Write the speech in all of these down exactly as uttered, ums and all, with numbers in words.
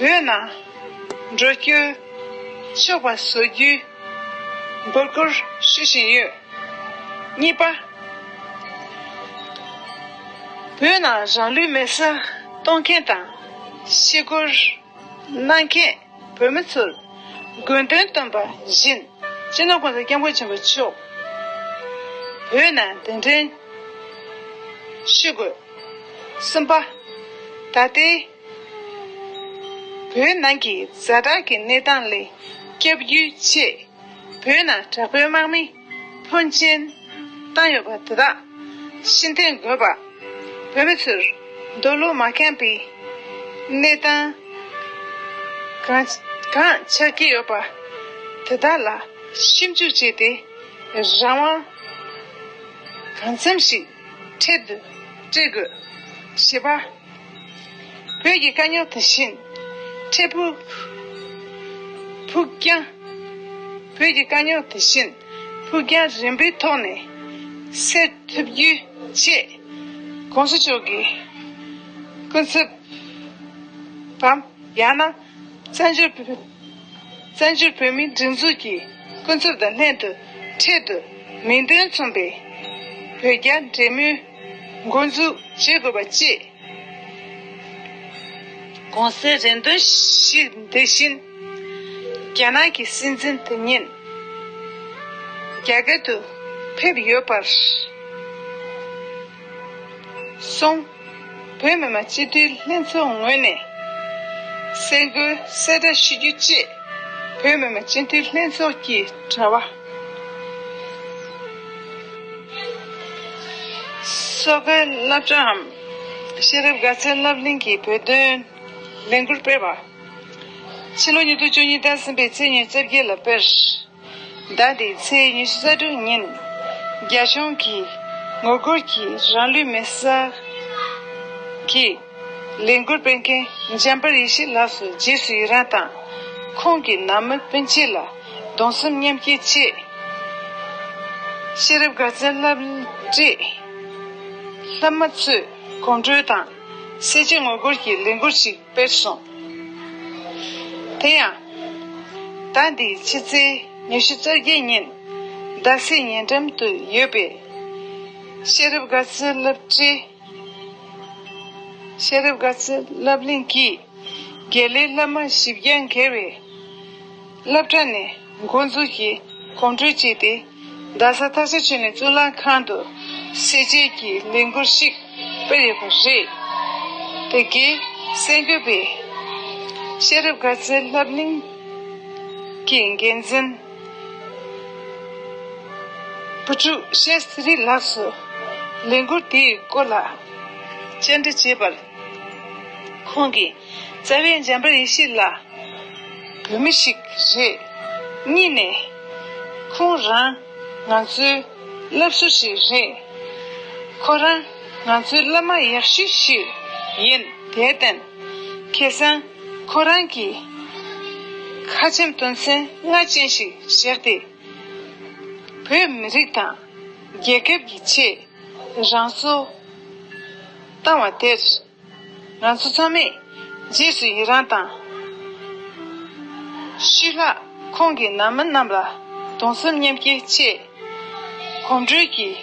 བོད་ནང་འགྲོ་སྐྱོད་ཆོག་པ་བཟོ་རྒྱུའི་འབོད་སྐུལ་ཞུ་བཞིན་ཡོད། གཉིས་པ། བོད་ནང་རང་ལུས་མེར་སྲེག་གཏོང་མཁན་དང་ཤི་སྐོར་གནང་མཁན་བོད་མི་ཚོར་དགོས་འདུན་བཏོན་པ་བཞིན། སྤྱི་ནོར་༸གོང་ས་༸སྐྱབས་མགོན་ཆེན་པོ་མཆོག་བོད་ནང་གདན་འདྲེན་ཞུ་དགོས། གསུམ་པ། ད་ལྟའི་བོད་ནང་གི་ཛ་དྲག་གི་གནས་སྟངས་ལས་སྐྱབས་རྒྱུའི་ཆེད། བོད་ནང་དྲག་པོའི་དམག་མི་ཕོན་ཆེན་བཏང་ཡོད་པ་དེ་དག་ཕྱིར་འཐེན་དགོས་པ། བོད་མི་ཚོར་འདོད་བློ་མ་ཁེངས་པའི་གནས་སྟངས་གང་གང་ཆགས་ཀྱི་ཡོད་པ་དེ་དག་ལ་ཞིབ་འཇུག་བྱས་ཏེ་རང་དབང་གང་འཚམ་ཞིག་འཕྲལ་དུ་སྤྲད་དགོས། བཞི་པ། བོད་ཀྱི་དཀའ་རྙོག་དེ་བཞིན་འཕྲལ་ཕུགས་ཕུགས་རྒྱང་། བོད་ཀྱི་དཀའ་རྙོག་དེ་བཞིན་ཕུགས་རྒྱང་རིང་པོའི་ཐོག་ནས་སེལ་ཐུབ་རྒྱུའི་ཆེད། ༸གོང་ས་མཆོག་གི་སྐུ་ཚབ་བམ་ཡང་ན་བཙན་བྱོལ་བོད་བཙན་བྱོལ་བོད་མིའི་སྒྲིག་འཛུགས་ཀྱི་སྐུ་ཚབ་དང་ལྷན་དུ་འཕྲལ་དུ་མིང་དོན་མཚུངས་པའི་བོད་རྒྱ་འབྲེལ་མོལ་འགོ་འཛུགས་བྱེད་དགོས་པ་བཅས། གོང་གསལ་རེ་འདུན་བཞི་འདི་བཞིན། རྒྱ་ནག་གི་སྲིད་འཛིན་དེ་ཉིད་རྒྱ་གར་དུ་ཕེབས་ཡོད་པར་སོང་། བོད་མི་མང་སྤྱི་འཐུས་ལྷན་ཚོགས་ངོས་ནས་གསལ་འགོད་གསལ་བསྒྲགས་ཞུ་རྒྱུ་བཅས། བོད་མི་མང་སྤྱི་འཐུས་ལྷན་ཚོགས་ཀྱི་དྲ་བ། གསོལ་དགའི་སློབ་གྲྭའམ་ཤེས་རབ་དགའ་ཚལ་སློབ་གླིང་གི་བོད་དོན་ལས་འགུལ་སྤེལ་བ། ཕྱི་ལོ་ཉིས་སྟོང་བཅུ་གཉིས་ཟླ་གསུམ་པའི་ཚེས་ཉི་ཤུ་རྩ་བརྒྱད་ལ་སྤེལ། ཟླ་འདིའི་ཚེས་ཉི་ཤུ་རྩ་དྲུག་ཉིན། རྒྱ་གཞུང་གིས་ངོ་རྒོལ་གྱིས་རང་ལུས་མེར་སྲེག་གི་ལས་འགུལ་སྤེལ་མཁན་འཇམ་དཔལ་ཡེ་ཤེས་ལགས་སུ་རྗེས་སུ་ཡི་རང་དང་། ཁོང་གི་ནང་མི་སྤུན་མཆེད་ལ་གདུང་སེམས་མཉམ་སྐྱེད་ཆེད། ཤེས་རབ་དགའ་ཚལ་སློབ་གྲྭའི་སློབ་མ་ཚོས་གོམ་བགྲོད་དང་སེར་བྱེས་ངོ་རྒོལ་གྱི་ལས་འགུལ་ཞིག་སྤེལ་སོང་། དེ་ཡང་། ཟླ་འདིའི་ཕྱི་ཚེས་ཉི་ཤུ་རྩ་བརྒྱད་ཉིན། རྡ་སའི་ཉེ་འགྲམ་དུ་ཡོད་པའི་ཤེས་རབ་དགའ་ཚལ་སློབ་གྲྭའི་ཤེས་རབ་དགའ་ཚལ་སློབ་གླིང་གི་དགེ་ལས་སློབ་མ་བཞི་བརྒྱ་བརྒལ་བས། སློབ་གྲྭ་ནས་འགོ་འཛུགས་ཀྱིས་གོམ་བགྲོད་བྱས་ཏེ། རྡ་ས་ཐག་ཆོད་ཆུ་ནས་གཙུག་ལག་ཁང་དུ་སེར་བྱེས་ཀྱི་ལས་འགུལ་ཞིག་སྤེལ་ཡོད་པ་རེད། དེ་གའི་གསར་འགོད་པས་ཤེས་རབ་དགའ་ཚལ་སློབ་གླིང་གི་འགན་འཛིན་བུ་ཕྲུག་ཤེས་ཚེ་རིང་ལགས་སུ་ལས་འགུལ་དེའི་སྐོར་ལ་བཅར་འདྲི་བྱས་པར། ཁོང་གིས། རྩ་བའི་འཇམ་དཔལ་ཡེ་ཤེས་ལགས་བོད་མི་ཞིག་རེད། གཉིས་ནས། ཁོང་རང་ང་ཚོའི་སློབ་ཟུར་ཞིག་རེད། ཁོ་རང་ང་ཚོའི་སློབ་མ་ཡག་ཤོས་ཤིག་ཡིན། དེར་བརྟེན། ཁ་སང་ཁོ་རང་གིས་ཁ་ཆེམས་དོན་ཚན་ལྔ་ཅན་ཞིག་བཞག་སྟེ། བོད་མི་རིགས་དང་རྒྱལ་ཁབ་ཀྱི་ཆེད་རང་སྲོག་བཏང་བ་དེར། ང་ཚོ་ཚང་མས་རྗེས་སུ་ཡི་རང་དང་། ཤུལ་ལྷག་ཁོང་གི་ནང་མི་རྣམས་ལ་གདུང་སེམས་མཉམ་སྐྱེད་ཆེད། གོམ་བགྲོད་ཀྱིས་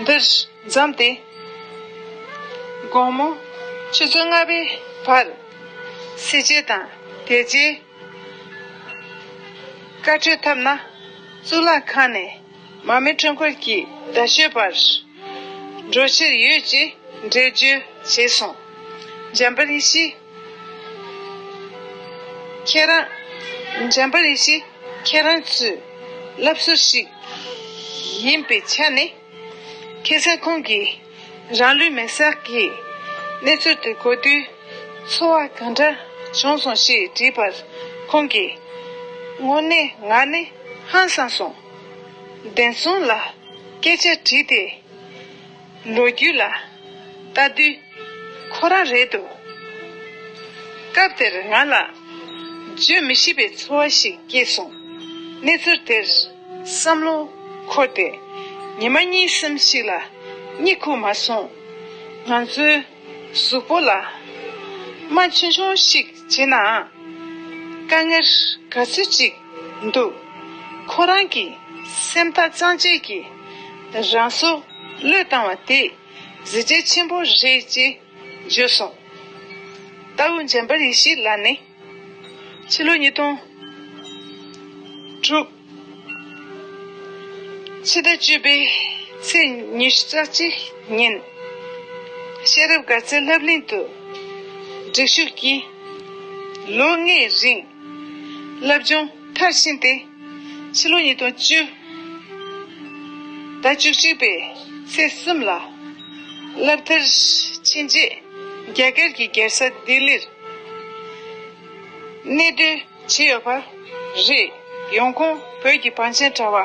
འདིར་འཛོམས་ཏེ། དགོང་མོ་ཆུ་ཚོད་ལྔ་པའི་བར་སེར་བྱེས་དང་དད་བྱེད་བཀའ་གྲོས་ཐོབ་ན། གཙུག་ལག་ཁང་ནས་མར་མེ་ཁྲོམ་སྐོར་གྱི་རྡ་ཤོད་བར་འགྲོ་འཆར་ཡོད་ཅེས་འགྲེལ་བརྗོད་བྱས་སོང་། འཇམ་དཔལ་ཡེ་ཤེས་ཁྱེད་རང་། འཇམ་དཔལ་ཡེ་ཤེས་ཁྱེད་རང་ཚོའི་སློབ་ཟུར་ཞིག་ཡིན་པའི་ཆ་ནས། ཁ་སང་ཁོང་གིས་རང་ལུས་མེར་སྲེག་གི་གནས་ཚུལ་དེ་གོ་དུས་ཚོར་བ་གང་འདྲ་བྱུང་སོང་ཞེས་དྲིས་པར། ཁོང་གིས། དངོས་གནས་ང་ནི་ཧང་སངས་སོང་། བདེན་སྲུང་ལ་སྐད་ཆ་དྲིས་ཏེ། ལོ་རྒྱུས་ལ་ལྟ་དུས་ཁོ་རང་རེད་འདུག་སྐབས་དེར་ང་ལ་བརྗོད་མི་ཤེས་པའི་ཚོར་བ་ཞིག་སྐྱེས་སོང་། གནས་ཚུལ་དེར་བསམ་བློ་འཁོར་ཏེ་ཉི་མ་གཉིས་གསུམ་ཞིག་ལ་གཉིད་ཁུག་མ་སོང་། ང་ཚོའི་གཟུགས་པོ་ལ་ མ་ཆུང་ཆུང་ཞིག་བྱས་ནའང་དཀའ་ངལ་ག་ཚོད་ཅིག་འདུག་ཁོ་རང་གི་སེམས་ཐག་གཙང་བཅད་ཀྱིས་རང་སྲོག་བློས་བཏང་བ་དེ་གཟི་བརྗིད་ཆེན་པོ་རེད་ཅེས་བརྗོད་སོང་། རྟའུ་འཇམ་དཔལ་ཡེ་ཤེས་ལགས་ནི་ཕྱི་ལོ་ཉིས་སྟོང་དྲུག་ཕྱི་ཟླ་བཅུ་པའི་ཚེས་ཉི་ཤུ་རྩ་གཅིག་ཉིན་ཤེས་རབ་དགའ་ཚལ་སློབ་གླིང་དུ་སྒྲིག་ཞུགས་ཀྱིས་ལོ་ལྔའི་རིང་སློབ་སྦྱོང་མཐར་ཕྱིན་ཏེ། ཕྱི་ལོ་ཉིས་སྟོང་བཅུ་ཟླ་བཅུ་གཅིག་པའི་ཚེས་གསུམ་ལ་སློབ་མཐར་ཕྱིན་རྗེས་རྒྱ་གར་གྱི་རྒྱལ་ས་ལྡི་ལིར་གནས་སྡོད་བྱས་ཡོད་པ་རེད། ཡོང་ཁུངས་བོད་ཀྱི་བང་ཆེན་དྲ་བ།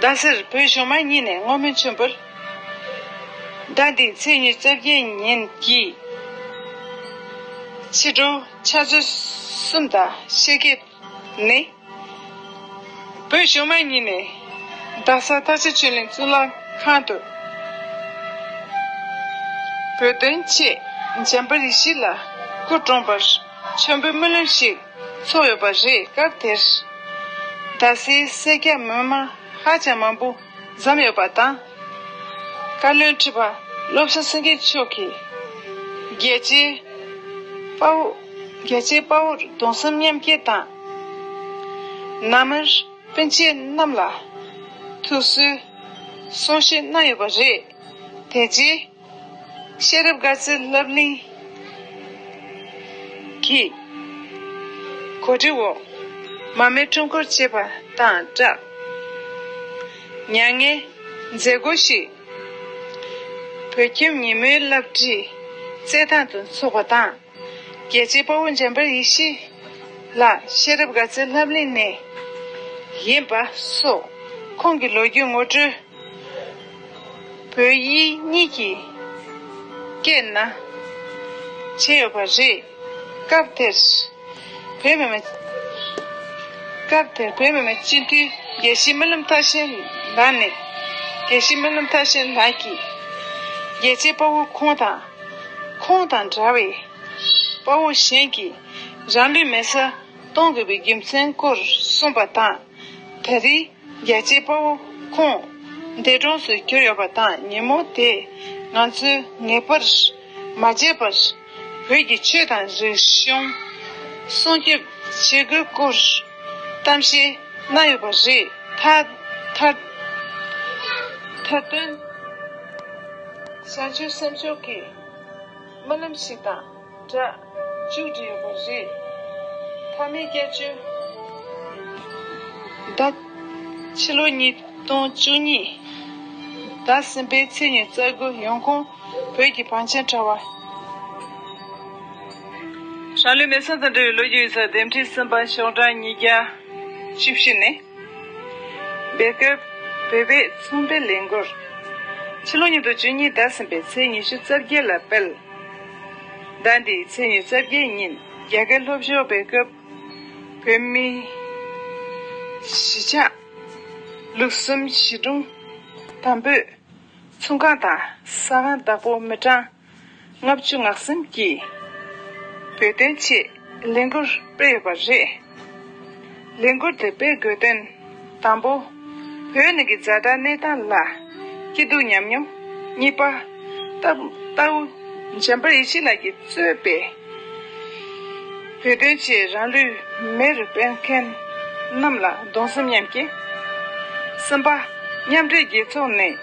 རྡ་སར་བོད་གཞུང་མང་གཉིས་ནས་བསྔོ་སྨོན་ཆེན་པོར། ཟླ་འདིའི་ཚེས་ཉི་ཤུ་རྩ་བརྒྱད་ཉིན་གྱི་ཕྱི་དྲོ་ཆུ་ཚོད་གསུམ་དང་ཕྱེད་ཀའི་ནས། བོད་གཞུང་མང་གཉིས་ནས་རྡ་ས་སྟག་འཚེར་ཆོས་གླིང་གཙུག་ལག་ཁང་དུ་བོད་དོན་ཆེད་འཇམ་དཔལ་ཡེ་ཤེས་ལགས་སྐུ་གྲོངས་པར་མཆོད་འབུལ་སྨོན་ལམ་ཞིག་ཚོགས་ཡོད་པ་རེད། སྐབས་དེར་རྡ་སའི་སེར་སྐྱ་མི་མང་ཧ་ཅང་མང་པོ་འཛོམས་ཡོད་པ་དང་། བཀའ་བློན་ཁྲི་པ་བློ་བཟང་སེང་གེ་མཆོག་གིས་རྒྱལ་གཅེས་དཔའ་བོ་རྒྱལ་གཅེས་དཔའ་བོར་གདུང་སེམས་མཉམ་སྐྱེད་དང་། ནང་མིར་སྤུན་མཆེད་རྣམས་ལ་ཐུགས་གསོའི་གསུང་བཤད་གནང་ཡོད་པ་རེད། དེ་རྗེས་ཤེས་རབ་དགའ་ཚལ་སློབ་གླིང་གི་གོ་སྒྲིག་འོག་མར་མེ་ཁྲོམ་སྐོར་བྱས་པ་དང་སྦྲགས། མྱ་ངན་མཛད་སྒོ་ཞིག་བོད་ཁྱིམ་ཉིན་མོའི་བསླབ་ཁྲིད་རྩེད་ཐང་དུ་འཚོགས་པ་དང་། རྒྱལ་གཅེས་དཔའ་བོ་འཇམ་དཔལ་ཡེ་ཤེས་ལགས་ཤེས་རབ་དགའ་ཚལ་སློབ་གླིང་ནས་ཡིན་པ་སོགས་ཁོང་གི་ལོ་རྒྱུས་ངོ་སྤྲོད་བོད་དབྱིན་གཉིས་ཀྱི་སྐད་ནང་བྱས་ཡོད་པ་རེད། སྐབས་དེར་བོད་མི་མང་སྐབས་དེར་བོད་མི་མང་སྤྱི་འཐུས་དགེ་བཤེས་སྨོན་ལམ་མཐར་ཕྱིན་ལགས་ནས། དགེ་བཤེས་སྨོན་ལམ་མཐར་ཕྱིན་ལགས་ཀྱིས་རྒྱལ་གཅེས་དཔའ་བོ་ཁོང་དང་། ཁོང་དང་འདྲ་བའི་དཔའ་བོ་གཞན་གྱིས་རང་ལུས་མེ་སྲེག་གཏོང་དགོས་པའི་རྒྱུ་མཚན་སྐོར་གསུངས་པ་དང་། ད་རེས་རྒྱལ་གཅེས་དཔའ་བོ་ཁོང་འདས་གྲོངས་སུ་གྱུར་ཡོད་པ་དང་། ཉིན་མོ་དེ་ང་ཚོས་ངེས་པར་མ་བརྗེད་པར་བོད་ཀྱི་ཆོས་དང་རིག་གཞུང་སྲུང་སྐྱོབ་བྱེད་དགོས་སྐོར་གཏམ་བཤད་གནང་ཡོད་པ་རེད། མཐའ་མཐའ་མཐའ་དོན་བྱང་ཆུབ་སེམས་མཆོག་གི་སྨོན་ལམ་ཞིག་དང་སྦྲགས་མཇུག་བསྒྲིལ་ཡོད་པ་རེད། མཐའ་མའི་སྐྱབས་བཅོལ་ཟླ། ཕྱི་ལོ་ཉིས་སྟོང་བཅུ་གཉིས་ཟླ་གསུམ་པའི་ཚེས་ཉི་ཤུ་རྩ་དགུ། ཡོང་ཁུངས་བོད་ཀྱི་བང་ཆེན་དྲ་བ། རང་ལུས་མེ་སྲེག་དང་འབྲེལ་བའི་ལོ་རྒྱུས་ཡིག་ཚགས་འདེམས་སྒྲིག་གསུམ་པ་ཤོག་གྲངས་ཉིས་བརྒྱ་བཅུ་བཞི་ནས། སྦེལ་ཀོབ་བོད་པའི་ཚོང་པའི་ལས་འགུལ། ཕྱི་ལོ་ཉིས་སྟོང་བཅུ་གཉིས་ཟླ་གསུམ་པའི་ཚེས་ཉི་ཤུ་རྩ་བརྒྱད་ལ་སྤེལ། ཟླ་འདིའི་ཚེས་ཉི་ཤུ་རྩ་བརྒྱད་ཉིན་རྒྱ་གར་ལྷོ་ཕྱོགས་སྦེལ་ཀོབ་བོད་མིའི་གཞིས་ཆགས་ལུགས་གསུམ་གཞིས་གྲོང་དང་པོའི་ཚོང་ཁང་དང་ཟ་ཁང་བདག་པོ་མི་གྲངས་ལྔ་བཅུ་ང་གསུམ་གྱིས་བོད་དོན་ཆེད་ལས་འགུལ་སྤེལ་ཡོད་པ་རེད། ལས་འགུལ་དེ་སྤེལ་དགོས་དོན་དང་པོ། བོད་ནང་གི་ཛ་དྲག་གནས་སྟངས་ལ་སྐྱིད་སྡུག་མཉམ་མྱོང་། གཉིས་པ། རྟ་རྟའུ་འཇམ་དཔལ་ཡེ་ཤེས་ལགས་ཀྱིས་གཙོས་པའི་བོད་དོན་ཆེད་རང་ལུས་མེ་རུ་སྤེལ་མཁན་རྣམས་ལ་གདུང་སེམས་མཉམ་སྐྱེད། གསུམ་པ། མཉམ་འབྲེལ་རྒྱལ་ཚོགས་ནས་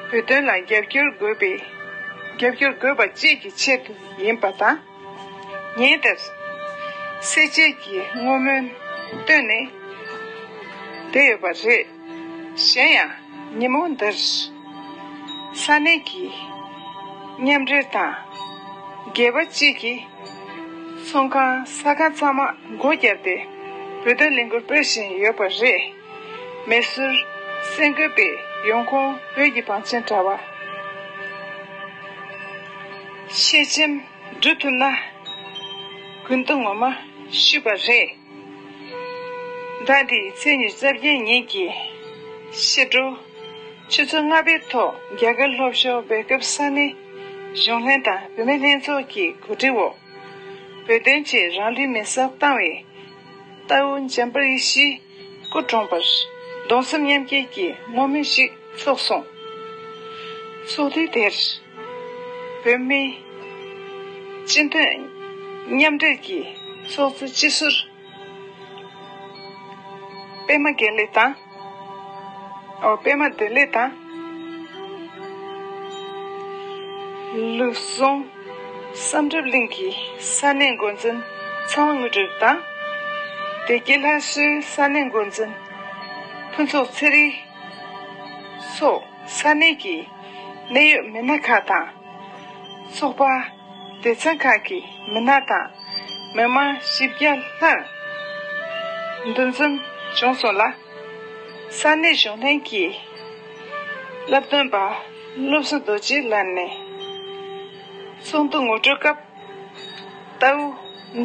བོད་དོན་ལ་རྒྱབ་སྐྱོར་དགོས་པའི་རྒྱབ་སྐྱོར་དགོས་པ་བཅས་ཀྱི་ཆེད་དུ་ཡིན་པ་དང་། ཉིན་དེར་སེར་བྱེས་ཀྱིས་བསྔོ་སྨོན་བཏོན་ནས་བསྡད་ཡོད་པ་རེད། གཞན་ཡང་ཉིན་མོ་འདིར་ས་གནས་ཀྱི་མཉམ་འབྲེལ་དང་སྒེར་པ་བཅས་ཀྱིས་ཚོང་ཁང་ཟ་ཁང་ཚང་མ་སྒོ་བརྒྱབ་སྟེ་བོད་དོན་ལས་འགུལ་སྤེལ་བཞིན་ཡོད་པ་རེད། མེ་གསོད་གསར་འགོད་པས་ཡོང་ཁུངས་བོད་ཀྱི་བང་ཆེན་དྲ་བ། ཤེས་ཆེམ་འགྲུབ་ཐུབ་ན་དགུན་དུ་ངོ་མ་ཞུས་པ་རེད། ཟླ་འདིའི་ཚེས་ཉི་ཤུ་རྩ་བརྒྱད་ཉིན་གྱི་ཕྱི་དྲོ་ཆུ་ཚོད་ལྔ་པའི་ཐོག་རྒྱ་གར་ལྷོ་ཕྱོགས་སྦེལ་ཀོབ་ས་གནས་ གཞུང་ལྷན་དང་བུད་མེད་ལྷན་ཚོགས་ཀྱི་གོ་སྒྲིག་འོག་བོད་དོན་ཆེད་རང་ལུས་མེར་སྲེག་བཏང་བའི་རྟའུ་འཇམ་དཔལ་ཡེ་ཤེས་སྐུ་གྲོངས་པར་གདུང་སེམས་མཉམ་སྐྱེད་ཀྱི་བསྔོ་སྨོན་ཞིག་ཚོགས་སོང་། ཚོགས་དུས་དེར་བོད་མི་སྤྱི་མཐུན་མཉམ་འབྲེལ་གྱི་ཚོགས་གཙོ་སྤྱི་ཟུར་པད་མ་དགེ་ལེགས་དང་། ཨོ། པད་མ་བདེ་ལེགས་དང་། ལུགས་ཟུང་བསམ་གྲུབ་གླིང་གི་ས་གནས་འགོ་འཛིན་ཚེ་དབང་དངོས་གྲུབ་དང་། བདེ་སྐྱིད་ལྷ་གསོལ་ས་གནས་འགོ་འཛིན་ཕུན་ཚོགས་ཚེ་རིང་སོགས་ས་གནས་ཀྱི་གནད་ཡོད་མི་སྣ་ཁག་དང་། ཚོགས་པ་སྡེ་ཚན་ཁག་གི་མི་སྣ་དང་མི་མང་བཞི་བརྒྱ་ལྷག་འདུ་འཛོམས་བྱུང་སོང་ལ། ས་གནས་གཞུང་ལྷན་གྱི་བླ་སྟོན་པ་བློ་བཟང་རྡོ་རྗེ་ལགས་ནས་ཚོགས་འདུ་ངོ་སྤྲོད་སྐབས། རྟའུ་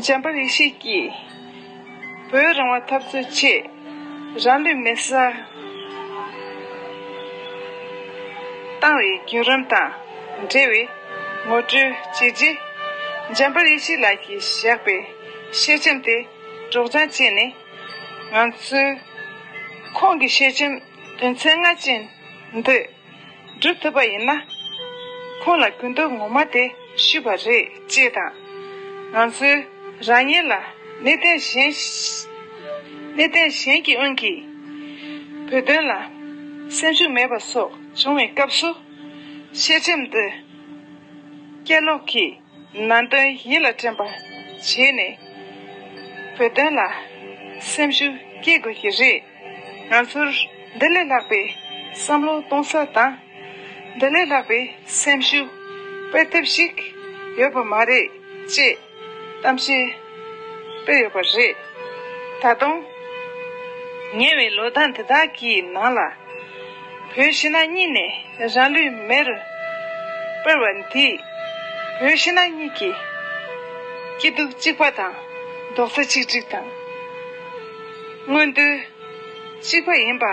འཇམ་དཔལ་ཡེ་ཤེས་ཀྱིས་བོད་རང་དབང་འཐབ་རྩོད་ཆེད་རང་ལུས་མེར་སྲེག་བཏང་བའི་བརྒྱུད་རིམ་དང་འབྲེལ་བའི་ངོ་སྤྲོད་བྱས་རྗེས། འཇམ་དཔལ་ཡེ་ཤེས་ལགས་ཀྱིས་བཞག་པའི་ཤེལ་ཆེམས་དེ་སྒྲོག་སྦྱང་བྱས་ནས། ང་ཚོས་ཁོང་གི་ཤེལ་ཆེམས་དོན་ཚན་ལྔ་ཅན་འདི་སྒྲུབ་ཐུབ་པ་ཡིན་ན། ཁོང་ལ་གུས་འདུད་ངོ་མ་དེ་ཞུས་པ་རེད་ཅེས་དང་། ང་ཚོས་རང་ཉིད་ལ་གནས་བརྟན་གཞན་གནས་བརྟན་གཞན་གྱི་དབང་གིས་བོད་དོན་ལ་སེམས་ཤུགས་མེད་པ་སོགས་བྱུང་བའི་སྐབས་སུ། ཤེལ་ཆེམས་འདི་སྐྱེ་ལོག་གི་ནང་དོན་ཡིད་ལ་དྲན་པ་བྱས་ནས། བོད་དོན་ལ་སེམས་ཤུགས་སྐྱེད་དགོས་ཀྱི་རེད། ང་ཚོར་འདི་ལས་ལྷག་པའི་བསམ་བློ་གཏོང་ས་དང་། འདི་ལས་ལྷག་པའི་སེམས་ཤུགས་སྤེལ་ཐབས་ཤིག་ཡོད་པ་མ་རེད་ཅེས་གཏམ་བཤད་སྤེལ་ཡོད་པ་རེད། ད་དུང་ཉེ་བའི་ལོ་ཟླ་འདི་དག་གི་ནང་ལ། བོད་ཕྱི་ནང་གཉིས་ནས་རང་ལུས་མེར་སྤར་བ་འདིས། བོད་ཕྱི་ནང་གཉིས་ཀྱི་སྐྱིད་སྡུག་གཅིག་པ་དང་རྡོག་རྩ་གཅིག་སྒྲིལ་དང་། མངོན་འདོད་གཅིག་པ་ཡིན་པ་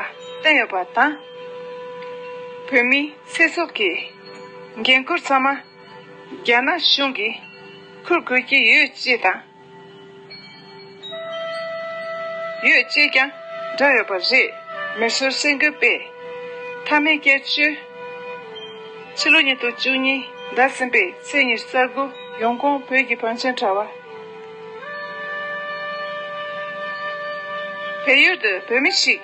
བསྟན་ཡོད་པ་དང་། བོད་མིའི་ཚེ་སྲོག་གི་འགན་ཁུར་ཚང་མ་རྒྱ་ནག་གཞུང་གིས་འཁུར་དགོས་ཀྱི་ཡོད་ཅེས་དང་། ཡོད་ཅེས་ཀྱང་བསྒྲགས་ཡོད་པ་རེད། མི་ཟུར་གསར་འགོད་པས་མཐའ་མའི་སྐྱབས་བཅོལ། ཕྱི་ལོ་ཉིས་སྟོང་བཅུ་གཉིས་ཟླ་གསུམ་པའི་ཚེས་ཉི་ཤུ་རྩ་དགུ་ཡོང་ཁུངས་བོད་ཀྱི་བང་ཆེན་དྲ་བ། བལ་ཡུལ་དུ་བོད་མི་ཞིག་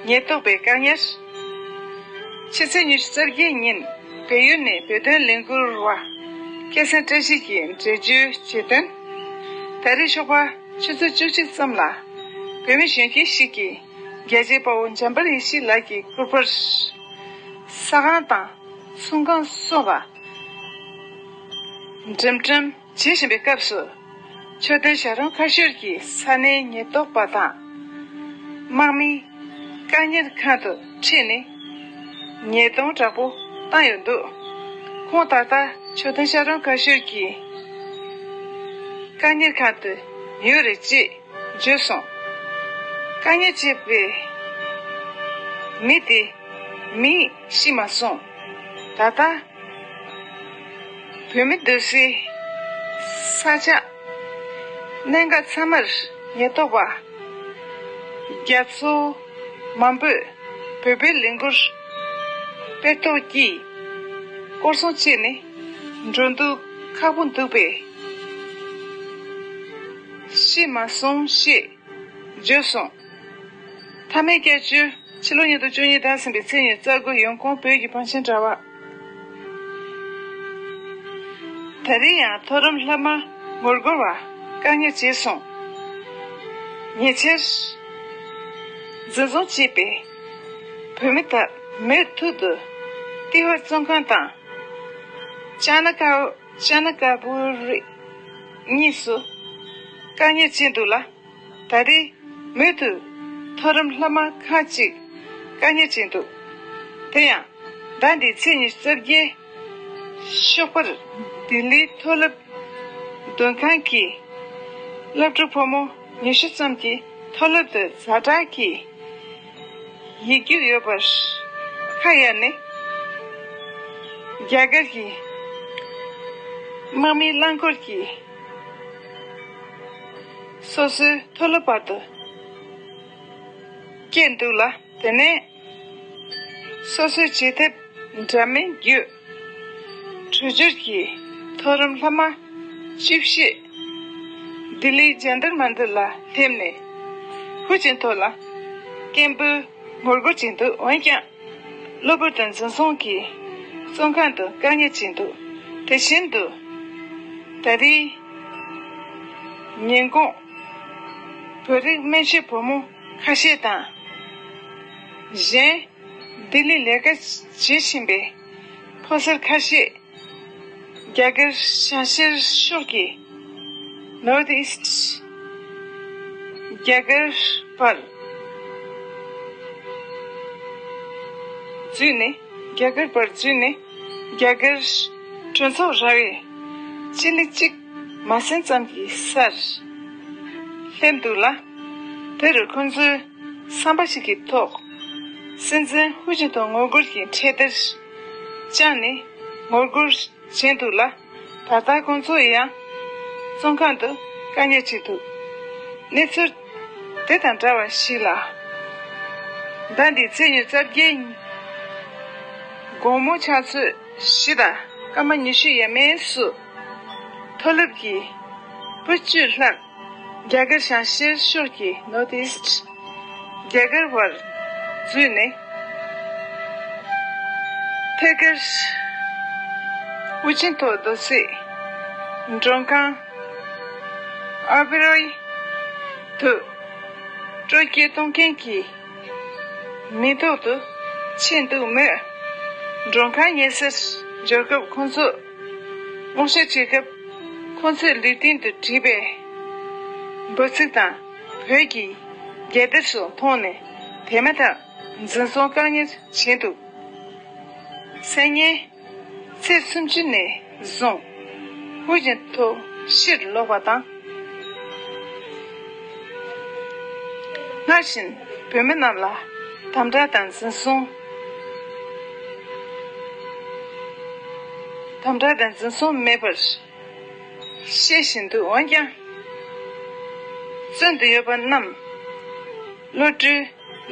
ཉེན་རྟོག་པས་བཀག་ཉར། ཕྱི་ཚེས་ཉི་ཤུ་རྩ་བརྒྱད་ཉིན་བལ་ཡུལ་ནས་བོད་དོན་ལས་འགུལ་བ་སྐལ་བཟང་བཀྲ་ཤིས་ཀྱིས་འགྲེལ་བརྗོད་བྱས་དོན། ད་རེས་ཞོགས་པ་ཆུ་ཚོད་བཅུ་གཅིག་ཙམ་ལ་བོད་མི་གཞོན་སྐྱེས་ཤིག་གིས་རྒྱལ་གཅེས་དཔའ་བོ་འཇམ་དཔལ་ཡེ་ཤེས་ལགས་ཀྱི་སྐུ་པར་ས་ཁང་དང་ཚོང་ཁང་སོགས་ལ་འགྲེམས་འགྲེམས་བྱེད་བཞིན་པའི་སྐབས་སུ། མཆོད་རྟེན་བྱ་རུང་ཁ་ཤོར་གྱི་ས་གནས་ཉེན་རྟོག་པ་དང་དམག་མིའི་བཀག་ཉར་ཁང་དུ་ཁྲིད་ནས་ཉེས་རྡུང་དྲག་པོ་བཏང་ཡོད་འདུག་ཁོང་ད་ལྟ་མཆོད་རྟེན་བྱ་རུང་ཁ་ཤོར་གྱི་བཀག་ཉར་ཁང་དུ་ཡོད་རེད་ཅེས་བརྗོད་སོང་། བཀག་ཉར་བྱས་པའི་མི་དེ་མིང་ཤེས་མ་སོང་། ད་ལྟ་བོད་མི་སྡོད་སའི་ས་ཆ་གནད་འགག་ཚང་མར་ཉེན་རྟོག་པ་རྒྱ་མཚོ་མང་པོས་བོད་པའི་ལས་འགུལ་སྤེལ་སྟོབས་ཀྱིས་སྐོར་སྲུང་བྱས་ནས་འགྲོ་འདུག་ཁག་པོ་འདུག་པས་ཤེས་མ་སོང་ཞེས་བརྗོད་སོང་། མཐའ་མའི་སྐྱབས་བཅོལ་ཕྱི་ལོ་ཉིས་སྟོང་བཅུ་གཉིས་ཟླ་གསུམ་པའི་ཚེས་ཉི་ཤུ་རྩ་དགུ་ཡོང་ཁུངས་བོད་ཀྱི་བང་ཆེན་དྲ་བ། ད་རེས་ཡང་མཐོ་རིམ་སློབ་མ་ངོ་རྒོལ་བ་བཀག་ཉར་བྱས་སོང་། ཉེ་ཆར་འཛིན་བཟུང་བྱས་པའི་བོད་མི་དག་མུ་མཐུད་དུ་ཏི་ཧོར་བཙོན་ཁང་དང་ཅ་ན་ཀ་ཅ་ན་ཀ་པུ་རི་གཉིས་སུ་བཀག་ཉར་བྱས་འདུག་ལ། ད་རེས་མུ་མཐུད་མཐོ་རིམ་སློབ་མ་ཁག་ཅིག་བཀག་ཉར་བྱས་འདུག་དེ་ཡང་ཟླ་འདིའི་ཚེས་ཉི་ཤུ་རྩ་བརྒྱད་ཞོགས་པར་ལྡི་ལིའི་མཐོ་སློབ་མདུན་ཁང་གི་སློབ་ཕྲུག་ཕོ་མོ་ཉི་ཤུ་ཙམ་གྱིས་མཐོ་སློབ་ཏུ་ཛ་དྲག་གི་ཡིག་རྒྱུགས་ཡོད་པར་ཁ་གཡར་ནས། རྒྱ་གར་གྱི་ དམག་མིའི་རླངས་འཁོར་གྱིས་སོ་སོའི་མཐོ་སློབ་བར་དུ་བསྐྱལ་འདུག་ལ། དེ་ནས་སོ་སོའི་བྱེད་ཐབས་འདྲ་མིན་བརྒྱུད། བྲོས་བྱོལ་གྱི་མཐོ་རིམ་སློབ་མ་བཅུ་བཞི་ལྡི་ལིའི་ཇན་ཏར་མན་ཏར་ལ་སླེབས་ནས་ཧུའུ་ཅིན་ཐའོ་ལ་སྐད་འབོད་ངོ་རྒོལ་བྱས་འདུག་འོན་ཀྱང་། གློ་བུར་དུ་འཛིན་བཟུང་གིས་བཙོན་ཁང་དུ་བཀག་ཉར་བྱས་འདུག་དེ་བཞིན་དུ། ད་རེས་ཉིན་གུང་བོད་རིགས་སྨན་བཅོས་བུ་མོ་ཁ་ཤས་དང་། གཞན་ལྡི་ལི་ལས་ཀ་བྱེད་བཞིན་པའི་ཕོ་གསར་ཁ་ཤས། རྒྱ་གར་བྱང་ཤར་ཕྱོགས་ཀྱི་North East རྒྱ་གར་བར་འཛུལ་ནས། རྒྱ་གར་བར་འཛུལ་ནས། རྒྱ་གར་གྲོས་ཚོགས་ར་བའི་སྤྱི་ལེ་གཅིག་མ་ཟིན་ཙམ་གྱི་སར་སླེབས་འདུག་ལ། དེ་རུ་ཁོང་ཚོས་བསམ་པ་ཞིག་གི་ཐོག་སྲིད་འཛིན་ཧུའུ་ཅིན་ཐའོ་ངོ་རྒོལ་གྱི་འཕྲེད་དར་བཅངས་ནས་ངོ་རྒོལ་བྱས་འདུག་ལ། ད་ལྟ་ཁོང་ཚོ་ཡང་བཙོན་ཁང་དུ་བཀག་ཉར་བྱས་འདུག་གནས་ཚུལ་དེ་དང་འདྲ་བ་ཞིག་ལ། ཟླ་འདིའི་ཚེས་ཉི་ཤུ་རྩ་བརྒྱད་ཉིན། དགོང་མོ་ཆུ་ཚོད་བཞི་དང་སྐར་མ་ཉི་ཤུ་ཡས་མས་སུ། མཐོ་སློབ་ཀྱི་བུ་བཅུ་ལྷག་རྒྱ་གར་བྱང་ཤར་ཕྱོགས་ཀྱི་North East རྒྱ་གར་བར་འཛུལ་ནས། ཐད་ཀར་ཧུའུ་ཅིན་ཐའོ་སྡོད་སའི་མགྲོན་ཁང་ཨ་བི་རོའི་དུ་སྤྲོ་སྐྱིད་གཏོང་མཁན་གྱི་མིའི་ཐོག་ཏུ་ཕྱིན་འདུག་མོད། མགྲོན་ཁང་ཉེ་སར་འབྱོར་སྐབས་ཁོང་ཚོས་སྔོག་བཤེར་བྱེད་སྐབས། ཁོང་ཚོས་ལུས་སྟེང་དུ་བྲིས་པའི་འབོད་ཚིག་དང་བོད་ཀྱི་རྒྱལ་དར་སོགས་མཐོང་ནས། དེ་མ་ཐག་འཛིན་བཟུང་བཀག་ཉར་བྱས་འདུག་སང་ཉིན་ཚེས་སུམ་ཅུ་ནས་བཟུང་ཧུའུ་ཅིན་ཐའོ་ཕྱིར་ལོག་པ་དང་། སྔར་བཞིན་བོད་མི་རྣམས་ལ་དམ་དྲག་དང་འཛིན་བཟུང་། དམ་དྲག་དང་འཛིན་བཟུང་མེད་པར་བཤད་བཞིན་འདུག་འོན་ཀྱང་། བཙོན་དུ་ཡོད་པ་རྣམས་གློད་གྲོལ་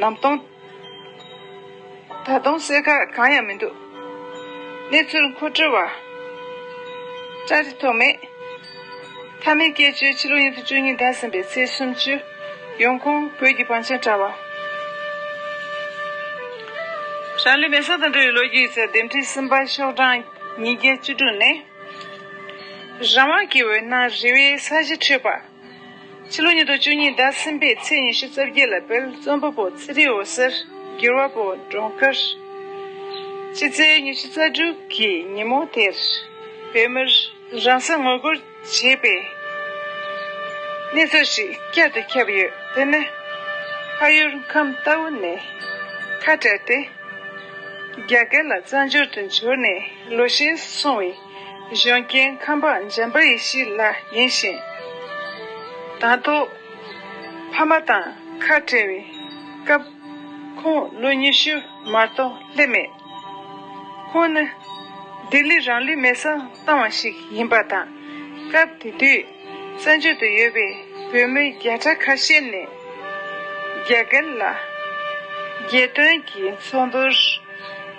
ལམ་སྟོན་ད་དུང་གསལ་ཁ་གང་ཡང་མི་འདུག་གནས་ཚུལ་མཁོ་སྤྲོད་པ་བཀྲ་ཤིས་ཐོགས་མེད། མཐའ་མའི་སྐད་ཅིག་ཕྱི་ལོ་ཉིས་སྟོང་བཅུ་གཉིས་ཟླ་གསུམ་པའི་ཚེས་སུམ་ཅུ། ཡོང་ཁུངས་བོད་ཀྱི་བང་ཆེན་དྲ་བ། རང་ལུས་མེ་སྲེག་དང་འབྲེལ་བའི་ལོ་རྒྱུས་ཡིག་ཚགས་འདེམས་ཁྲིད་གསུམ་པ་ཤོག་གྲངས་ཉིས་བརྒྱ་བཅུ་དྲུག་ནས། རང་དབང་གི་འོད་སྣང་རེ་བའི་ས་གཞི་འཕྲོས་པ། ཕྱི་ལོ་ཉིས་སྟོང་བཅུ་གཉིས་ཟླ་གསུམ་པའི་ཚེས་ཉི་ཤུ་རྩ་བརྒྱད་ལ་བོད་བཙན་པོ་བོ་ཚེ་རིང་འོད་ཟེར་འགྱུར་བ་བོ་འབྲོང་དཀར། སྤྱི་ཚེས་ཉི་ཤུ་རྩ་དྲུག་གི་ཉིན་མོ་དེར་བོད་མིར་རང་སྲིད་ངོ་རྒོལ་བྱས་པའི་གནས་ཚུལ་ཞིག་བསྐྱར་དུ་ཁྱབ་ཡོད། དེ་ནི་ཕ་ཡུལ་ཁམས་རྟའུ་ནས་ཁ་བྲལ་ཏེ། རྒྱ་གར་ལ་བཙན་བྱོལ་དུ་འབྱོར་ནས་ལོ་ཤས་སོང་བའི་གཞོན་སྐྱེས་ཁམས་པ་འཇམ་དཔལ་ཡེ་ཤེས་ལགས་ཡིན་ཞིང་། དང་ཐོག་ཕ་མ་དང་ཁ་བྲལ་བའི་སྐབས་ཁོང་ལོ་ཉི་ཤུ་མ་གཏོགས་སླེབས་མེད། ཁོང་ནི་ལྡི་ལི་རང་ལུས་མེ་སྲེག་བཏང་བ་ཞིག་ཡིན་པ་དང་། སྐབས་དེ་དུས་བཙན་བྱོལ་དུ་ཡོད་པའི་བོད་མི་བརྒྱ་ཕྲག་ཁ་ཤས་ནས་རྒྱ་གར་ལ་རྒྱལ་དོན་གྱི་ཚོགས་འདུར་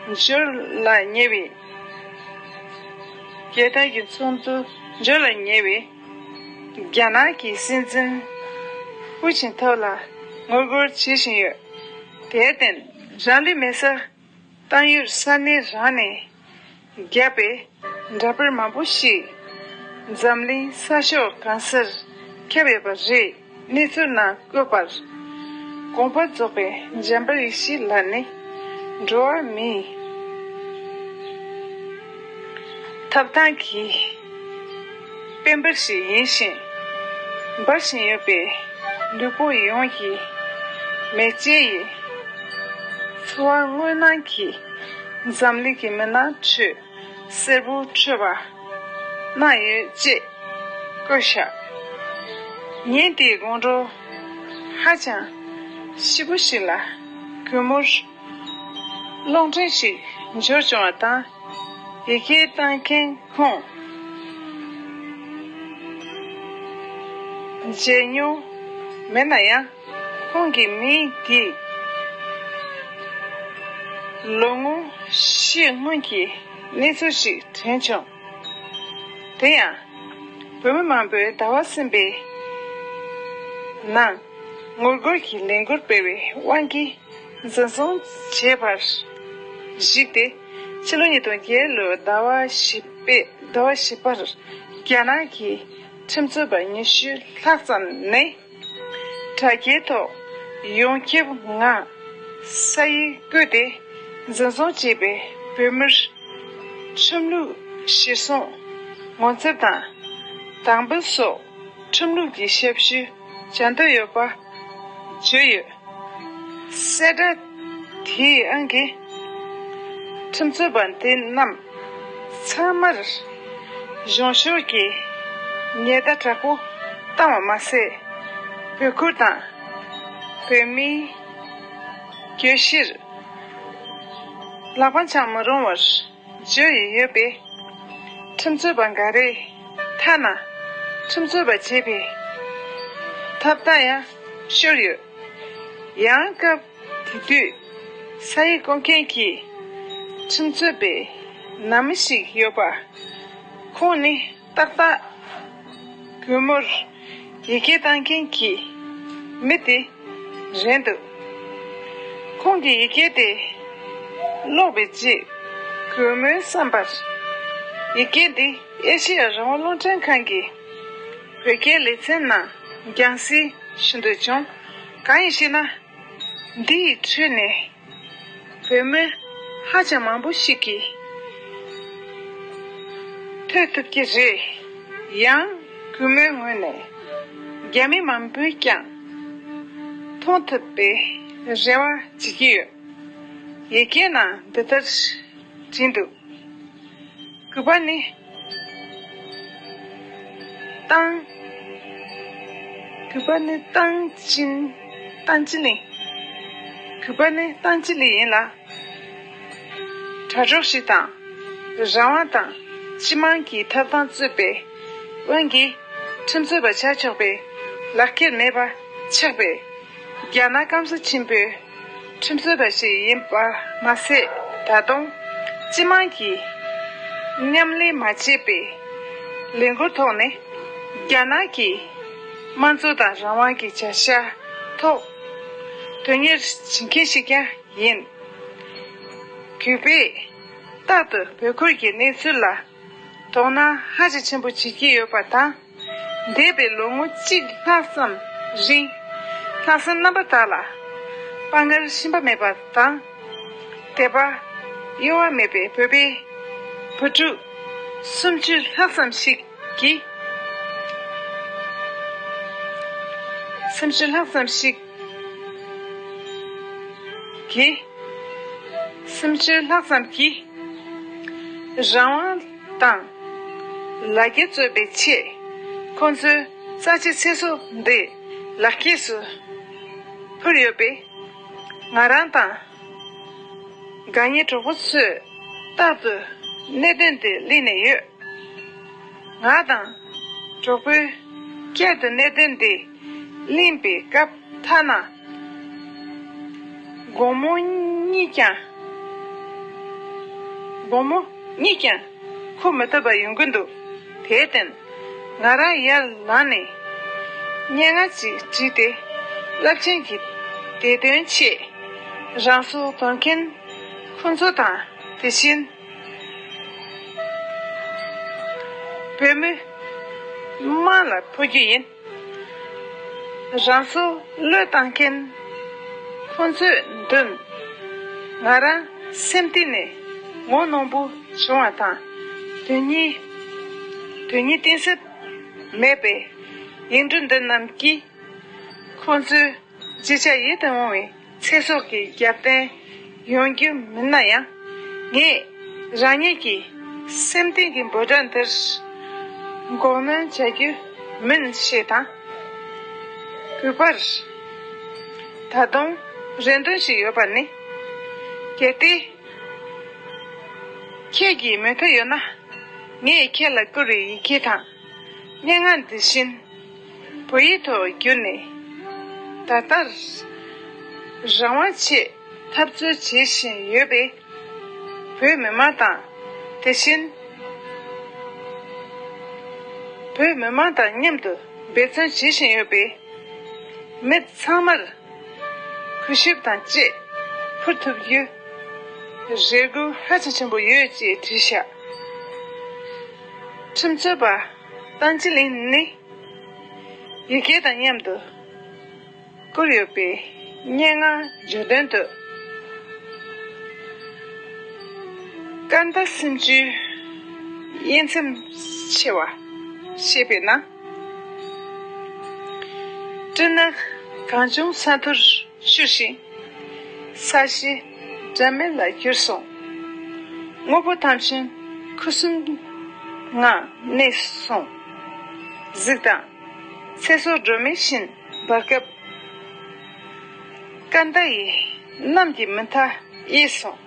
འབྱོར་ལ་ཉེ་བའི། རྒྱལ་དོན་གྱི་ཚོགས་འདུར་འབྱོར་ལ་ཉེ་བའི་རྒྱ་ནག་གི་སྲིད་འཛིན་ཧུའུ་ཅིན་ཐའོ་ལ་ངོ་རྒོལ་བྱེད་བཞིན་ཡོད། དེར་བརྟེན་རང་ལུས་མེ་སྲེག་བཏང་ཡུལ་ས་གནས་རང་ནས་བརྒྱབ་པའི་འདྲ་པར་མང་པོ་ཞིག་འཛམ་གླིང་ས་ཕྱོགས་གང་སར་ཁྱབ་ཡོད་པ་རེད། གནས་ཚུལ་ནང་བཀོད་པར། དགོངས་པ་རྫོགས་པའི་འཇམ་དཔལ་ཡེ་ཤེས་ལགས་ནི་འགྲོ་བ་མིའི་ཐོབ་ཐང་གི་དཔལ་འབར་ཞིག་ཡིན་ཞིང་། འབར་བཞིན་ཡོད་པའི་ལུས་པོ་ཡོངས་ཀྱི་མེ་ལྕེ་ཡིས་འཚོ་བ་དངོས་སྣང་གིས་འཛམ་གླིང་གི་མི་སྣ་ཁྲོད་སེར་པོ་འཕྲོད་པ་གནང་ཡོད་ཅེས་བཀོད་བཞག་ཉིན་དེའི་དགོང་དྲོ་ཧ་ཅང་སྐྱིད་པོ་ཞིག་ལ་གུས་མོར་གློག་འཕྲིན་ཞིག་འབྱོར་བྱུང་བ་དང་། ཡི་གེ་བཏང་མཁན་ཁོང་ མཇལ་མྱོང་མེད་ན་ཡང་། ཁོང་གི་མིང་འདིས་ལོ་ངོ་བཞི་སྔོན་གྱི་གནས་ཚུལ་ཞིག་དྲན་བྱུང་། དེ་ཡང་། བོད་མི་མང་པོས་ཟླ་བ་གསུམ་པའི་ནང་ངོ་རྒོལ་གྱི་ལས་འགུལ་སྤེལ་བའི་དབང་གིས། འཛིན་བཟུང་བྱས་པར་གཞིགས་ཏེ། ཕྱི་ལོ་ཉིས་སྟོང་བརྒྱད་ལོའི་ཟླ་བ་བཞི་པའི་ཟླ་བ་བཞི་པར་རྒྱ་ནག་གི་ཁྲིམས་རྩོད་པ་ཉི་ཤུ་ལྷག་ཙམ་ནས་དྲ་རྒྱའི་ཐོག་ཡོངས་ཁྱབ་ངང་ས་ཡིག་བཀོད་དེ། འཛིན་བཟུང་བྱས་པའི་བོད་མིར་ཁྲིམས་ལུགས་གཞིར་བཟུང་ངོ་འཚབ་དང་དང་འབོད་སོགས་ཁྲིམས་ལུགས་ཀྱི་ཞབས་ཞུ་བྱ་འདོད་ཡོད་པ་བརྗོད་ཡོད། གསལ་བསྒྲགས་དེའི་དབང་གིས་ཁྲིམས་རྩོད་པ་འདི་རྣམས་ཚང་མར་གཞུང་ཞབས་ཀྱིས་ཉེས་བརྡ་དྲག་པོ་བཏང་བ་མ་ཟད། བོད་ཁུལ་དང་བོད་མིའི་གྱོད་གཞིར་ལག་པ་འཆང་མི་རུང་བར་བརྗོད་ཡོད་པས། ཁྲིམས་རྩོད་པ་འགའ་རེས་ཐ་ན་ཁྲིམས་རྩོད་པ་བྱེད་པའི་ཐོབ་ཐང་ཡང་ཤོར་ཡོད། ཡང་སྐབས་དེ་དུས་ས་ཡིག་བཀོད་མཁན་གྱི་ཁྲིམས་རྩོད་པའི་ནང་མི་ཞིག་ཡོད་པ། ཁོང་ནི་ཏག་ཏག་གུས་མོར་ཡི་གེ་བཏང་མཁན་གྱི་མི་དེ་རེད་འདུག་ཁོང་གིས་ཡི་གེ་དེ་ཀློག་པའི་རྗེས། གུས་མོའི་བསམ་པར། ཡི་གེ་འདི་ཨེ་ཤེ་ཡ་རང་དབང་རླུང་འཕྲིན་ཁང་གི་བོད་སྐད་ལེ་ཚན་ནང་རྒྱང་སྲིང་ཞུ་འདོད་བྱུང་། གང་ཡིན་ཞེ་ན། འདི་ཡི་ཁྲོད་ནས་བོད་མི་ཧ་ཅང་མང་པོ་ཞིག་གིས་ཐོས་ཐུབ་ཀྱི་རེད། ཡང་གུས་མོའི་ངོས་ནས་རྒྱ་མི་མང་པོས་ཀྱང་མཐོང་ཐུབ་པའི་རེ་བ་བྱེད་ཀྱི་ཡོད། ཡི་གེ་ནང་འདི་ལྟར་བྲིས་འདུག་གུས་པ་ནི་ཏང་། གུས་པ་ནི་ཏང་ཅིན། ཏང་ཅིན་ལིན། གུས་པ་ནི་ཏང་ཅིན་ལིན་ཡིན་ལ། དྲ་གྲོགས་ཤིག་དང་། རང་དབང་དང་སྤྱི་དམངས་ཀྱི་ཐོབ་ཐང་རྩོད་པའི་དབང་གིས་ཁྲིམས་རྩོད་པ་བྱ་ཆོག་པའི་ལག་ཁྱེར་མེད་པ་ཆགས་པའི་རྒྱ་ནག་སྐམ་ས་ཆེན་པོའི་ཁྲིམས་རྩོད་པ་ཞིག་ཡིན་པ་མ་ཟད། ད་དུང་སྤྱི་དམངས་ཀྱི་མཉམ་ལས་མ་བྱས་པའི་ལས་འགུལ་ཐོག་ནས་རྒྱ་ནག་གི་དམངས་གཙོ་དང་རང་དབང་གི་བྱ་གཞག་ཐོག་དོན་གཉེར་བྱེད་མཁན་ཞིག་ཀྱང་ཡིན། གུས་པས་རྟག་ཏུ་བོད་ཁུལ་གྱི་གནས་ཚུལ་ལ་དོ་སྣང་ཧ་ཅང་ཆེན་པོ་བྱེད་ཀྱི་ཡོད་པ་དང་། འདས་པའི་ལོ་ངོ་གཅིག་ལྷག་ཙམ་རིང་། ལྷག་བསམ་རྣམ་པ་དག་ལ་དཔའ་ངར་ཞུམ་པ་མེད་པ་དང་། དད་པ་གཡོ་བ་མེད་པའི་བོད་པའི་བུ་ཕྲུག་སུམ་ཅུ་ལྷག་ཙམ་ཞིག་གིས། སུམ་ཅུ་ལྷག་ཙམ་ཞིག་གིས། སུམ་ཅུ་ལྷག་ཙམ་གྱིས་རང་དབང་དང་ལ་རྒྱ་རྩོད་པའི་ཆེད། ཁོང་ཚོའི་རྩ་ཆེ་ཚེ་སྲོག་འདི་ལག་ཁྱེར་སུ་ཕུལ་ཡོད་པས། ང་རང་དང་དགའ་ཉེ་གྲོགས་པོ་ཚོས་རྟག་ཏུ་གནད་དོན་དེ་གླེང་ནས་ཡོད། ང་དང་གྲོགས་པོས་བསྐྱར་དུ་གནད་དོན་འདི་གླེང་པའི་སྐབས། ཐ་ན་དགོང་མོ་གཉིད་ཀྱང་། དགོང་མོ་གཉིད་ཀྱང་ཁུག་མི་ཐུབ་པ་ཡོང་གི་འདུག་དེར་བརྟེན། ང་རང་ཡར་ལངས་ནས་སྙན་ངག་ཅིག་བྲིས་ཏེ། རླབས་ཆེན་གྱི་བདེ་དོན་ཆེད་རང་སྲོག་དོར་མཁན་ཁོང་ཚོ་དང་། དེ་བཞིན་བོད་མི་དམངས་ལ་ཕུལ་རྒྱུ་ཡིན། རང་སྲོག་བློས་བཏང་མཁན་ཁོང་ཚོའི་མདུན། ང་རང་སེམས་གཏིང་ནས་ངོ་གནོང་པོ་བྱུང་བ་དང་། དོན་སྙིང་། དོན་སྙིང་གཏིང་ཟབ་མེད་པའི་ཡིག་འབྲུ་འདི་རྣམས་ཀྱིས་ཁོང་ཚོའི་བརྗིད་ཆགས་ཡིད་དུ་འོང་བའི་ཚེ་སྲོག་གི་རྒྱབ་རྟེན་ཡོང་རྒྱུ་མིན་ན་ཡང་། ངས་རང་ཉིད་ཀྱི་སེམས་གཏིང་གི་འབོད་སྒྲ་འདིར་འགོག་གནོན་བྱ་རྒྱུ་མིན་ཞེས་དང་། གུས་པར་ད་དུང་རེ་འདུན་ཞིག་ཡོད་པ་ནི། གལ་ཏེ་ཁྱེད་ཀྱིས་མོས་མཐུན་ཡོད་ན། ངས་ཁྱེད་ལ་བསྐུར་བའི་ཡི་གེ་དང་སྙན་ངག་འདི་བཞིན། བོད་ཡིག་ཐོག་བསྒྱུར་ནས་ད་ལྟར་རང་དབང་ཆེད་འཐབ་རྩོད་བྱེད་བཞིན་ཡོད་པའི་བོད་མི་མང་དང་། དེ་བཞིན་བོད་མི་མང་དང་མཉམ་དུ་འབད་བརྩོན་བྱེད་བཞིན་ཡོད་པའི་མི་ཚང་མར་གུས་ཞབས་དང་བཅས་ཕུལ་ཐུབ་རྒྱུ་རེ་སྐུལ་ཧ་ཅང་ཆེན་པོ་ཡོད་ཅེས་བྲིས་བཞག་ཁྲིམས་རྩོད་པ་བསྟན་འཛིན་གླིང་ནི། ཡི་གེ་དང་མཉམ་དུ་བསྐུར་ཡོད་པའི་སྙན་ངག་བརྗོད་དོན་དུ། སྐར་མདའ་སེམས་ཅན་དབྱེ་མཚམས་ཕྱེ་བ་ཞེས་པའི་ནང་། སྤྲིན་ནག་གངས་ལྗོངས་ས་མཐོར་བཞུར་ཞིང་། ས་གཞི་སྒྲ་མེད་ལ་གྱུར་སོང་། དངོས་པོ་ཐམས་ཅད་ཁུ་སིམ་ངང་གནས་སོང་། གཟིགས་དང་། ཚེ་སྲོག་སྒྲོན་མེ་བཞིན་འབར་སྐབས། སྐར་མདའ་ཡིས་གནམ་གྱི་མུ་མཐའ་དབྱེ་སོང་།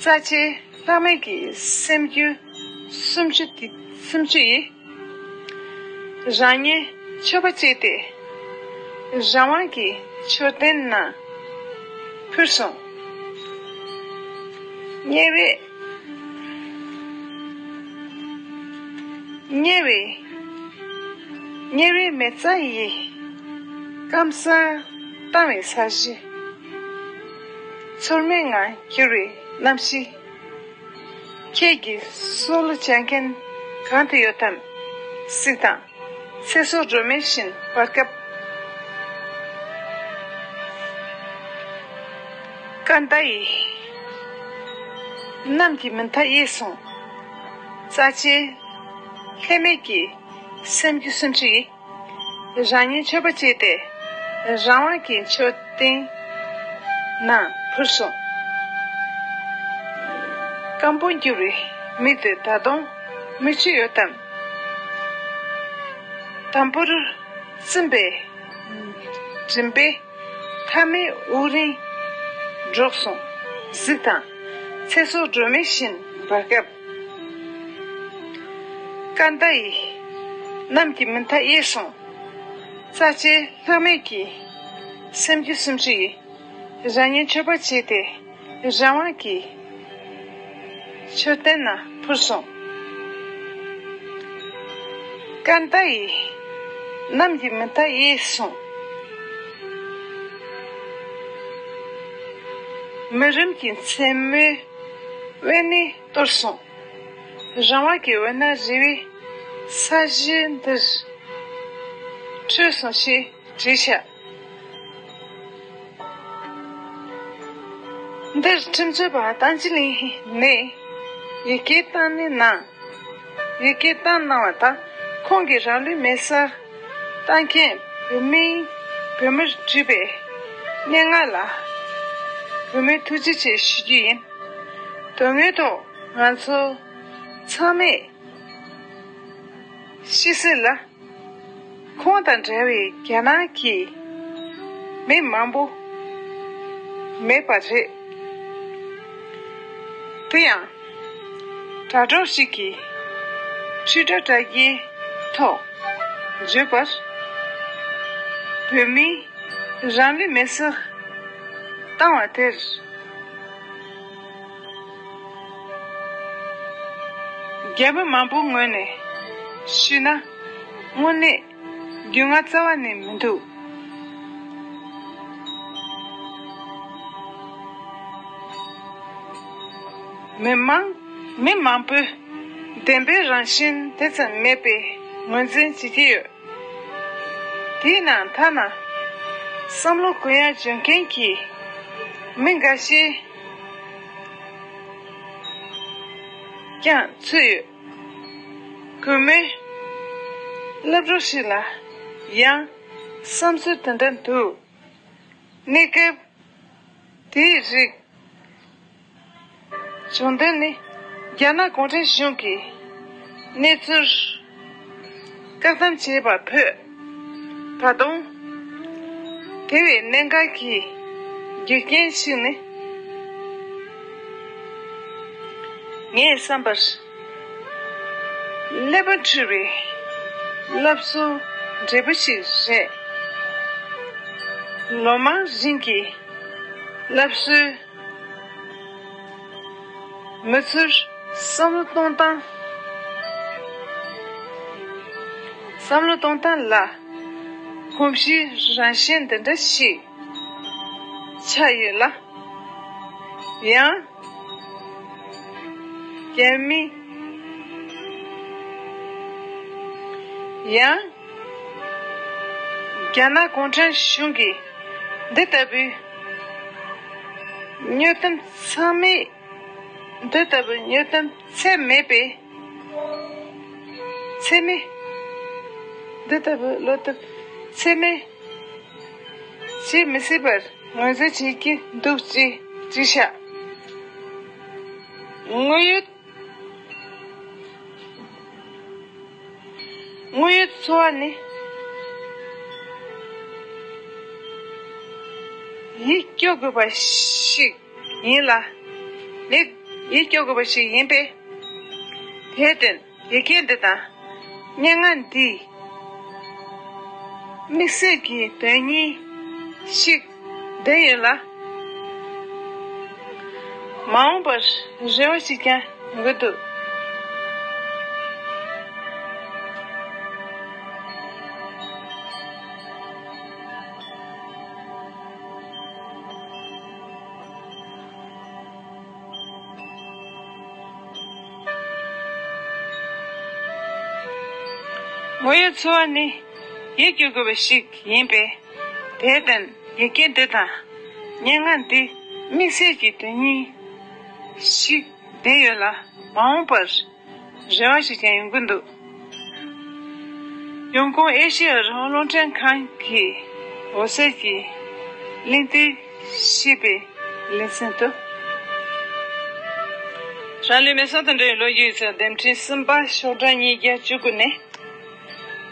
རྩ་ཆེའི་ལྷག་མེད་ཀྱི་སེམས་རྒྱུད་སུམ་ཅུ་དེ་སུམ་ཅུ་ཡིས། རང་ཉིད་མཆོད་པ་བྱས་ཏེ། རང་དབང་གི་མཆོད་རྟེན་ནང་ཕུལ་སོང་། དམྱལ་བའི་དམྱལ་བའི་དམྱལ་བའི་མེ་བཙའ་ཡིས་སྐམ་སར་བཏང་བའི་ས་གཞི། ཚོར་མེད་ངང་གྱུར་བའི་གནམ་གཤིས། ཁྱེད་ཀྱི་སྲོག་བླུ་བྱ་མཁན་གང་དུ་ཡོད་དམ། གཟིགས་དང་། ཚེ་སྲོག་སྒྲོན་མེ་བཞིན་འབར་སྐབས། སྐར་མདའ་ཡིས་གནམ་གྱི་མུ་མཐའ་དབྱེ་སོང་། རྩ་ཆེའི་ལྷད་མེད་ཀྱི་སེམས་རྒྱུད་སུམ་ཅུ་ཡིས། རང་ཉིད་མཆོད་པ་བྱས་ཏེ། རང་དབང་གི་མཆོད་རྟེན་ནང་ཕུལ་སོང་། སྐམ་པོར་གྱུར་བའི་མིག་དེ་ད་དུང་མིག་ཆུ་ཡོད་དམ། དམ་པོར་བཙུམས་པའི་མགྲིན་པའི་མཐའ་མའི་དབུགས་རིང་འགྲོགས་སོང་། གཟིགས་དང་། ཚེ་སྲོག་སྒྲོན་མེ་བཞིན་འབར་སྐབས། སྐར་མདའ་ཡིས་གནམ་གྱི་མུ་མཐའ་དབྱེ་སོང་། རྩ་ཆེའི་ལྷག་མེད་ཀྱི་སེམས་རྒྱུད་སུམ་ཅུ་ཡིས། རང་ཉིད་མཆོད་པ་བྱས་ཏེ། རང་དབང་གི་མཆོད་རྟེན་ནང་ཕུལ་སོང་། སྐར་མདའ་ཡིས་གནམ་གྱི་མུ་མཐའ་དབྱེ་སོང་། མུན་རིམ་གྱི་མཚན་མོའི་དབེན་གནས་གཏོར་སོང་། རང་དབང་གི་འོད་སྣང་རི་བོའི་ས་གཞི་འདིར་འཕྲོས་སོང་ཞེས་བྲིས་བཞག་འདིར་ཁྲིམས་རྩོད་པ་བསྟན་འཛིན་གླིང་ནས་ཡི་གེ་བཏང་གནང་། ཡི་གེ་བཏང་གནང་བ་དང་། ཁོང་གིས་རང་ལུས་མེར་སྲེག་བཏང་མཁན་བོད་མི་བོད་མིར་བྲིས་པའི་སྙན་ངག་ལ་བོད་མིར་ཐུགས་རྗེ་ཆེ་ཞུ་རྒྱུ་ཡིན། དོན་དངོས་ཐོག་ང་ཚོ་ཚང་མས་ཤེས་གསལ་ལ། ཁོང་དང་འདྲ་བའི་རྒྱ་ནག་གི་མི་མང་པོ་མེད་པ་རེད། དེ་ཡང་དྲ་གྲོགས་ཤིག་གིས་ཊི་ཝི་ཊར་དྲ་རྒྱའི་ཐོག་བརྗོད་པར། བོད་མིས་རང་ལུས་མེར་སྲེག་བཏང་བ་དེར། རྒྱ་མི་མང་པོའི་ངོས་ནས་ཞུས་ན། དངོས་གནས་རྒྱུས་མངའ་རྩ་བ་ནས་མི་འདུག་མི་མང་མི་མང་པོས་བདེན་པའི་རང་བཞིན་དེ་ཙམ་མེད་པའི་ངོས་འཛིན་བྱེད་ཀྱི་ཡོད། དེའི་ནང་ཐ་ན་བསམ་བློ་གུ་ཡངས་བྱེད་མཁན་གྱི་མི་འགའ་ཤས་ཀྱང་ཚུད་ཡོད། གུས་མོས་སློབ་གྲོགས་ཤིག་ལ་ཡང་བསམ་ཚུལ་དེ་འདྲ་འདུག་གནས་སྐབས་དེའི་རིགས། བྱུང་དོན་ནི། རྒྱ་ནག་གུང་ཁྲན་གཞུང་གིས་གནས་ཚུལ་བཀག་སྡོམ་བྱས་པ་ཕོད། ད་དུང་དེ་བས་གནད་འགག་གི་རྒྱུ་རྐྱེན་ཞིག་ནི། ངས་བསམ་པར། ཀླད་པ་འཁྲུལ་བའི་སློབ་གསོ་ འབྲས་བུ་ཞིག་རེད། ལོ་མང་རིང་གི་སློབ་གསོའི་མི་ཚོར་བསམ་བློ་གཏོང་སྟངས། བསམ་བློ་གཏོང་སྟངས་ལ་གོམས་གཤིས་རང་བཞིན་འདི་འདྲ་ཞིག་ཆགས་ཡོད་ལ། ཡང་། རྒྱ་མི། ཡང་། རྒྱ་ནག་གུང་ཁྲན་གཞུང་གིས་འདི་ལྟ་བུའི་གནོད་སྟངས་ཚང་མས། འདི་ལྟ་བུའི་གནོད་སྟངས་ཚད་མེད་པའི། ཚད་མེད། འདི་ལྟ་བུའི་བློ་སྟོབས་ཚད་མེད་བྱེད་མི་སྲིད་པར་ངོས་འཛིན་བྱེད་ཀྱི་འདུག་ཅེས་བྲིས་ཤག་དངོས་ཡོད། དངོས་ཡོད་འཚོ་བ་ནི་ཡིད་སྐྱོ་དགོས་པ་ཞིག་ཡིན་ལ། ཡིད་ཡིད་སྐྱོ་དགོས་པ་ཞིག་ཡིན་པས། དེར་བརྟེན་ཡི་གེ་འདི་དང་སྙན་ངག་འདིས་དམིགས་བསལ་གྱི་དོན་སྙིང་ཞིག་ལྡན་ཡོད་ལ། མ་འོངས་པར་རེ་བ་ཞིག་ཀྱང་ཡོང་གི་འདུག་དངོས་ཡོད་འཚོ་བ་ནི་ཡིད་སྐྱོ་དགོས་པ་ཞིག་ཡིན་པས། དེར་བརྟེན་ཡི་གེ་འདི་དང་སྙན་ངག་འདི་དམིགས་བསལ་གྱི་དོན་སྙིང་ཞིག་ལྡན་ཡོད་ལ། མ་འོངས་པར་རེ་བ་ཞིག་ཀྱང་ཡོང་གི་འདུག་ཡོང་ཁུངས་ཨེ་ཤི་ཡ་རང་དབང་རླུང་འཕྲིན་ཁང་གི་འོད་ཟེར་གྱི་གླེང་སྟེགས་ཞེས་པའི་ལེ་ཚན་དུ། རང་ལུས་མེ་སྲེག་དང་འབྲེལ་བའི་ལོ་རྒྱུས་ཡིག་ཚགས་འདེམས་ཁྲིམས་གསུམ་པ་ཤོག་གྲངས་ཉིས་བརྒྱ་བཅུ་དགུ་ནས།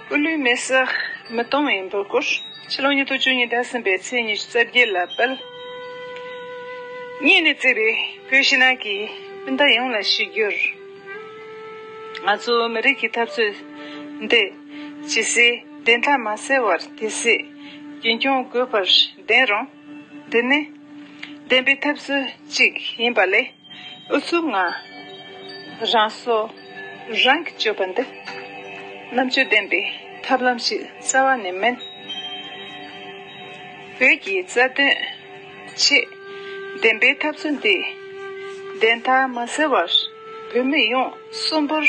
སྐུ་ལུས་མེ་སྲེག་མི་གཏོང་བའི་འབོད་སྐུལ། ཕྱི་ལོ་ཉིས་སྟོང་བཅུ་གཉིས་ཟླ་གསུམ་པའི་ཚེས་ཉི་ཤུ་རྩ་བརྒྱད་ལ་སྤེལ། སྙིང་ནས་བརྩེ་བའི་བོད་ཕྱི་ནང་གི་སྤུན་ཟླ་ཡོངས་ལ་ཞུ་རྒྱུར། ང་ཚོ་མི་རིགས་ཀྱི་འཐབ་རྩོད་འདི་ཇི་སྲིད་བདེན་མཐའ་མ་གསལ་བར་དེ་སྲིད་རྒྱུན་འཁྱོངས་དགོས་པར་བདེན་རུང་། འདི་ནི་བདེན་པའི་འཐབ་རྩོད་ཅིག་ཡིན་པ་ལས། ཨུ་ཚུགས་ངང་རང་སྲོག་རང་གིས་གཅོད་པ་འདི་རྣམ་དཔྱོད་ལྡན་པའི་ཐབས་ལམ་ཞིག་རྩ་བ་ནས་མིན། བོད་ཀྱི་རྩ་དོན་ཆེད་བདེན་པའི་འཐབ་རྩོད་འདི་བདེན་མཐའ་མ་གསལ་བར་བོད་མི་ཡོངས་གསོན་པོར་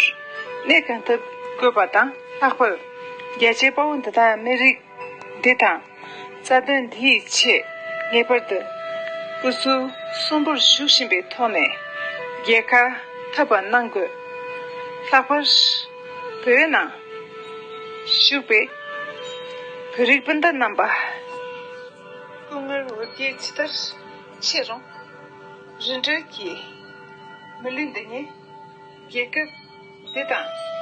གནས་གང་ཐུབ་དགོས་པ་དང་། ལྷག་པར་རྒྱ་ཆེའི་དཔའ་བོ་འདི་དག་མི་རིགས་འདི་དང་། རྩ་དོན་འདིའི་ཆེད་ངེས་པར་དུ་སྐུ་གཟུགས་གསོན་པོར་བཞུགས་བཞིན་པའི་ཐོག་ནས་རྒྱལ་ཁ་ཐོབ་པ་གནང་དགོས། ལྷག་པར་བོད་ནང་བཞུགས་པའི་བོད་རིགས་སྤུན་ཟླ་རྣམ་པ། སྐུ་ངལ་འོ་བརྒྱལ་ཇི་ལྟར་ཆེ་རུང་། རིན་བྲལ་གྱི་མི་ལུས་འདི་ཉིད་རྒྱལ་ཁབ་འདི་དང་